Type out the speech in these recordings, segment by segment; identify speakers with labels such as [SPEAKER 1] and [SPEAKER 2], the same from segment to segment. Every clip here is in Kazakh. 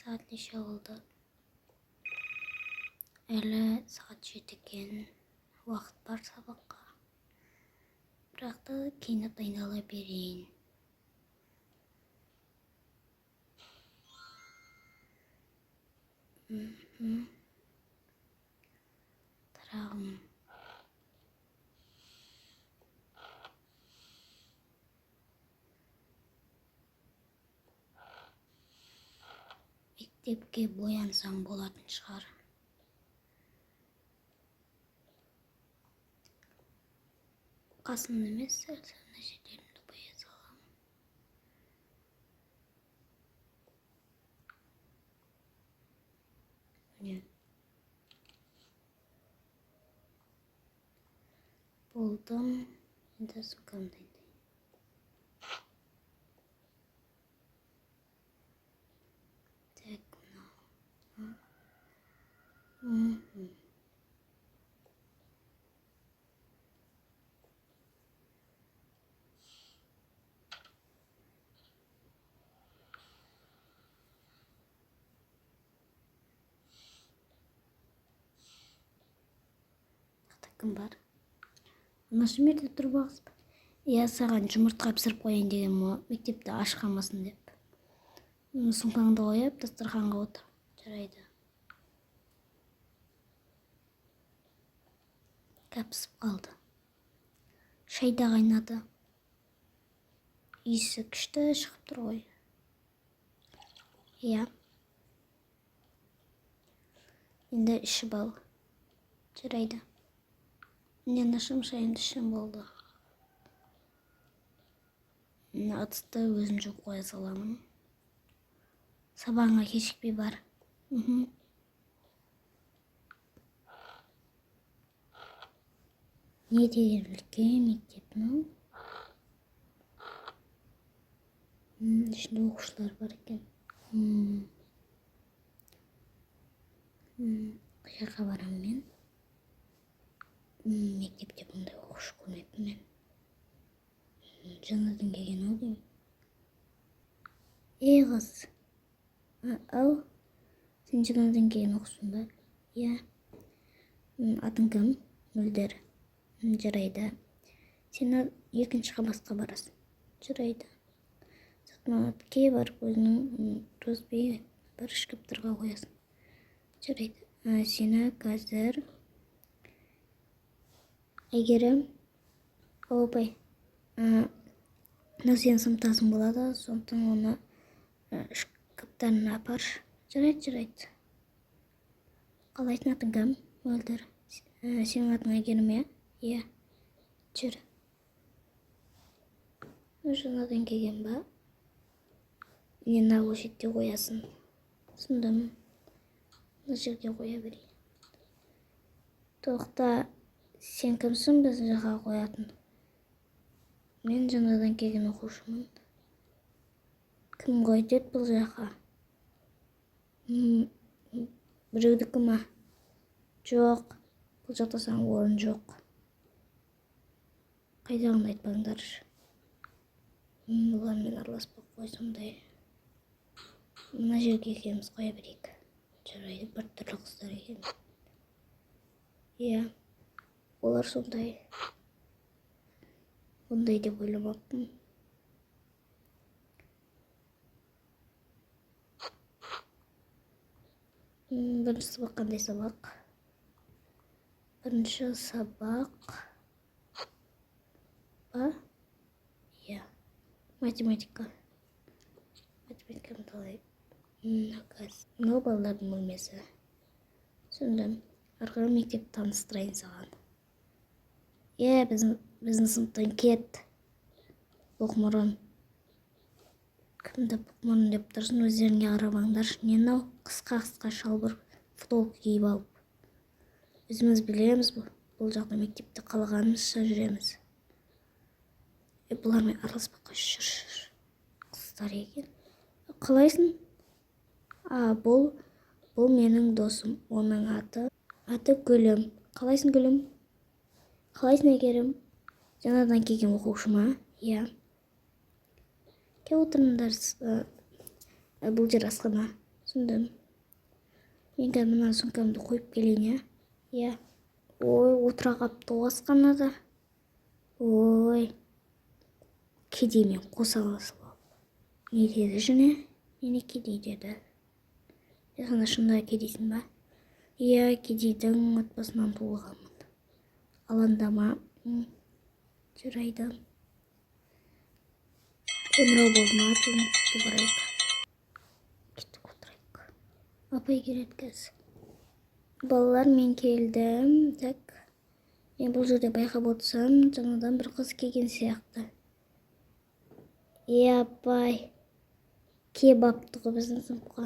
[SPEAKER 1] Сағат неше болды? Әлі сағат 7 екен. Уақыт бар сабаққа. Бірақ та киініп дайындала берейін. Мхм. Тарағым. Мектепке боянсам болатын шығар. Қасымды емес, сәл мына жерлерімді бояй саламын. Міне. Болдым. Енді сумкамды дайындайын. Так, мынау. Мхм. Кім бар? Анашым, ерте тұрып алғыз ба? Иә, саған жұмыртқа пісіріп қояйын дегенмін ғой, мектепте аш қалмасын деп. Сумкаңды қойып, дастарханға отыр. Жарайды. Кәпісіп қалды. Шай да қайнады. Иісі күшті шығып тұр ғой. Иә. Енді ішіп ал. Жарайды. Міне, анашым, шайымды ішсем болды. Мына ыдысты өзім жуып қоя саламын. Сабағыңа кешікпей бар. Мхм. Не деген үлкен мектеп мынау? Ішінде оқушылар бар екен. Қай жаққа барамын мен? Мектепте бұндай оқушы көрмеппін мен. Жаңадан келген ау деймін. Ей, қыз. Ау, сен жаңадан келген оқушысың ба? Иә. Атың кім? Мөлдір. Жарайды. Сен екінші қабатқа барасың. Жарайды. Салтанатке барып, өзінің розбей бір шкафтарға қоясың. Жарайды. Сені қазір. Әйгерім. Ау, апай. Мынау сенің сыныптасың болады, сондықтан оны шкафтарына апаршы. Жарайды, жарайды. Қалайсың, атың кім? Мөлдір. Сенің атың Әйгерім, иә? Иә. Жүр. Жаңадан келген ба? Міне, мына көшетте қоясың. Түсіндім. Мына жерге қоя берейін. Тоқта, сен кімсің біздің жаққа қоятын? Мен жаңадан келген оқушымын. Кім қой деді бұл жаққа? Біреудікі ма? Жоқ, бұл жақта саған орын жоқ. Қайдағыны айтпаңдаршы. Бұлармен араласпай ақ қой сондай. Мына жерге екеуміз қоя берейік. Жарайды, бір түрлі қыздар екен. Иә, олар сондай. Ондай деп ойламаппын. Бірінші сабақ қандай сабақ? Бірінші сабақ па? Иә, математика. Математиканы қалай? Мынау балалардың бөлмесі. Түсіндім. Ары қарай мектепті таныстырайын саған. Е, біздің сыныптан кет. Боқмұрын. Кімді боқмұрын деп тұрсың, өздеріңе қарамаңдаршы. Не мынау қысқа қысқа шалбар, футболка киіп алып. Өзіміз білеміз, бұл жақта мектепте қалағанымызша жүреміз. Е, бұлармен араласпай қойшы, жүр, жүр. Қыздар екен. Қалайсың? А, бұл менің досым. Оның аты Гүлім. Қалайсың, Гүлім? Қалайсың, Әйгерім? Жаңадан келген оқушы ма? Иә. Кел, отырыңдар. Бұл жер асхана. Түсіндім. Мен қазір мына сумкамды қойып келейін, иә? Иә. Ой, отыра қалыпты ғой асханада. Ой, кедеймен қоса аласың. Не деді және? Мені кедей деді. Сен сонда шынында кедейсің ба? Иә, кедейдің отбасынан туылғанмын. Алаңдама. Жарайды. Қоңырау болды ма? Мектепке барайық. Кеттік, отырайық. Апай келеді қазір. Балалар, мен келдім. Так. Мен бұл жерде байқап отырсам, жаңадан бір қыз келген сияқты. Е, апай. Кеп апты ғой біздің сыныпқа.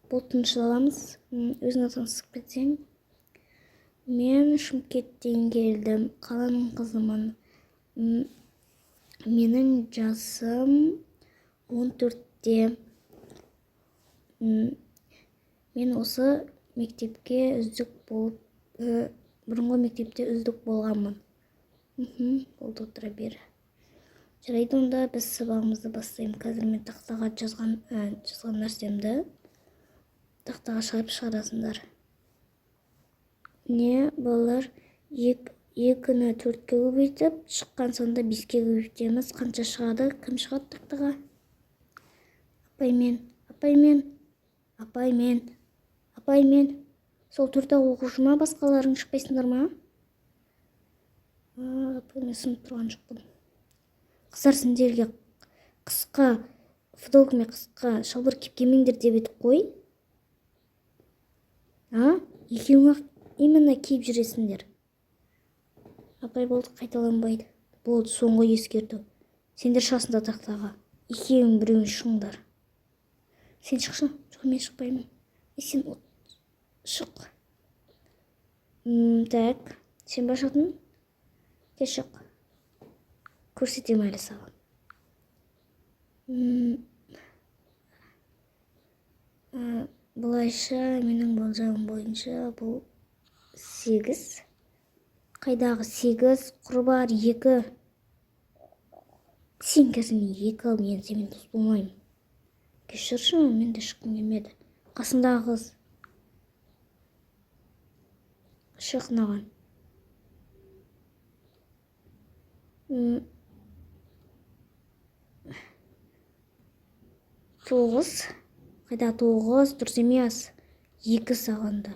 [SPEAKER 1] Бұл тыныш аламыз. Өзіңе танысып кетсең. Мен Шымкенттен келдім. Қаланың қызымын. Менің жасым 14-те. Мен осы мектепке үздік болып, бұрынғы мектепте үздік болғанмын. Болды, отыра бер. Жарайды, онда біз сабағымызды бастаймыз. Қазір мен тақтаға жазған нәрсемді тақтаға шығарып шығарасыңдар. Не, балалар, екіні төртке көбейтіп, шыққан санды беске көбейтеміз. Қанша шығады? Кім шығады тақтаға? Апай, мен, апай, мен, апай, мен, апай, мен. Сол төрт-ақ оқушы ма, басқаларың шықпайсыңдар ма? Апай, мен сынып тұрған жоқпын. Қыздар, сендерге қысқа футболка мен қысқа шалбар киіп келмеңдер деп едік қой. А? Екеуің именно киіп жүресіңдер. Апай, болды, қайталанбайды. Болды, соңғы ескерту. Сендер шығасыңдар тақтаға. Екеуің, біреуің шығыңдар. Сен шықшы. Жоқ, мен шықпаймын. Е, сен шық. Так, сен ба шығдың? Кел, шық. Көрсетемін әлі саған. Былайша, менің болжамым бойынша, бұл сегіз. Қайдағы сегіз, құр бар екі. Сен қазір екі ал, мен сенімен дос болмаймын. Кешірші, мен де шыққым келмеді. Қасыңдағы қыз. Шық мынаған. 9. Қайда 9? Дұрыс емес. 2 саған да.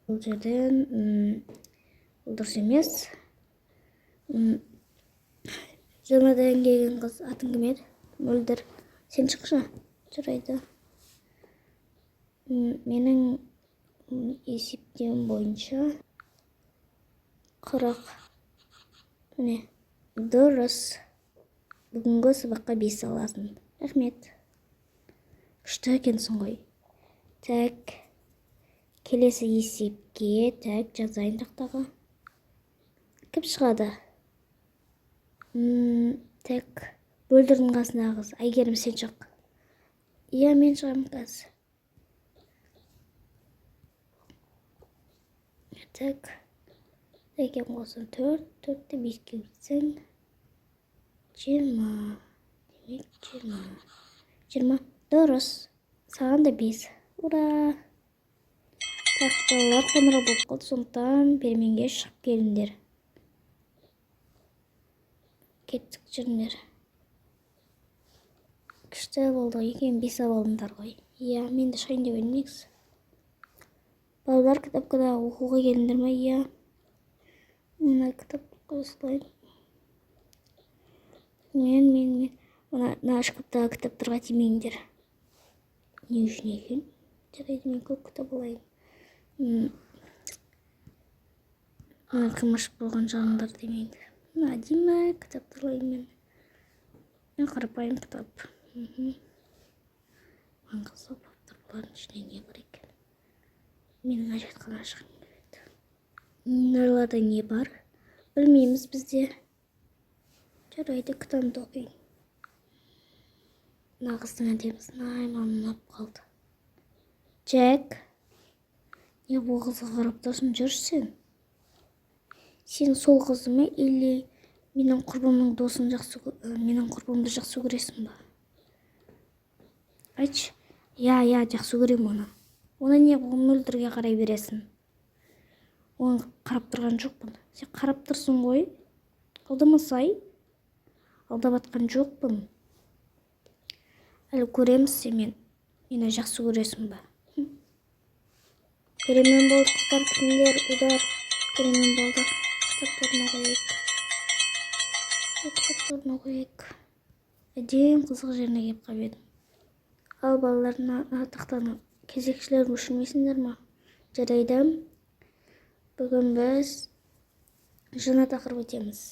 [SPEAKER 1] Бұл жерден, бұл дұрыс емес. Жаңадан келген қыз, атың кім еді? Мөлдір. Сен шықшы. Жарайды. Менің есептеуім бойынша 40. Міне, дұрыс. Бүгінгі сабаққа 5 аласың. Рахмет. Күшті екенсің ғой. Так. Келесі есепке, так, жазайын тақтаға. Кім шығады? Так. Мөлдірдің қасындағы қыз. Әйгерім, сен шық. Иә, мен шығамын қазір. Так. Екеуін қоссаң төрт, төртті беске көбейтсең 20. Демек, 20. 20. Дұрыс. Саған да 5. Ура! Так, балалар, қоңырау болып қалды, сондықтан переменге шығып келіңдер. Кеттік, жүріңдер. Күшті болды, екеуің 5 алып алдыңдар ғой. Иә, мен де шығайын деп едім негізі. Балалар, кітапқа оқуға келдіңдер ма? Иә. Мына кітапты қоя салайын. Мен. Мына шкафтағы кітаптарға тимеңдер. Не үшін екен? Жарайды, мен көп кітап алайын. Мына кім ашып қойған жағыңдар демеңдер. Мына әдемі кітапты алайын мен. Мен қарапайым кітап. Маған қызық болып тұр, бұлардың ішінде не бар екен. Менің әжетхана ашқым келеді. Мыналарда не бар? Білмейміз бізде. Жарайды, кітабымды оқиын. Мына қыздың әдемісін, ай, маған ұнап қалды. Джек, не бұл қызға қарап тұрсың, жүрші сен. Сен сол қызды ма, или менің құрбымның досын жақсы, менің құрбымды жақсы көресің ба? Айтшы. Иә, иә, жақсы көремін оны. Оны не, Мөлдірге қарай бересің? Оны қарап тұрған жоқпын. Сен қарап тұрсың ғой. Алдамасай. Алдап атқан жоқпын. Әлі көреміз, сен мені жақсы көресің ба? Перемен болды, қыздар, күтіңдер, ұлдар. Перемен болды. Кітапты орнына қояйық. Кітапты орнына қояйық. Әдемі, қызық жеріне келіп қалып едім. Ал, балалар, мына тақтаны кезекшілер өшірмейсіңдер ма? Жарайды. Бүгін біз жаңа тақырып өтеміз.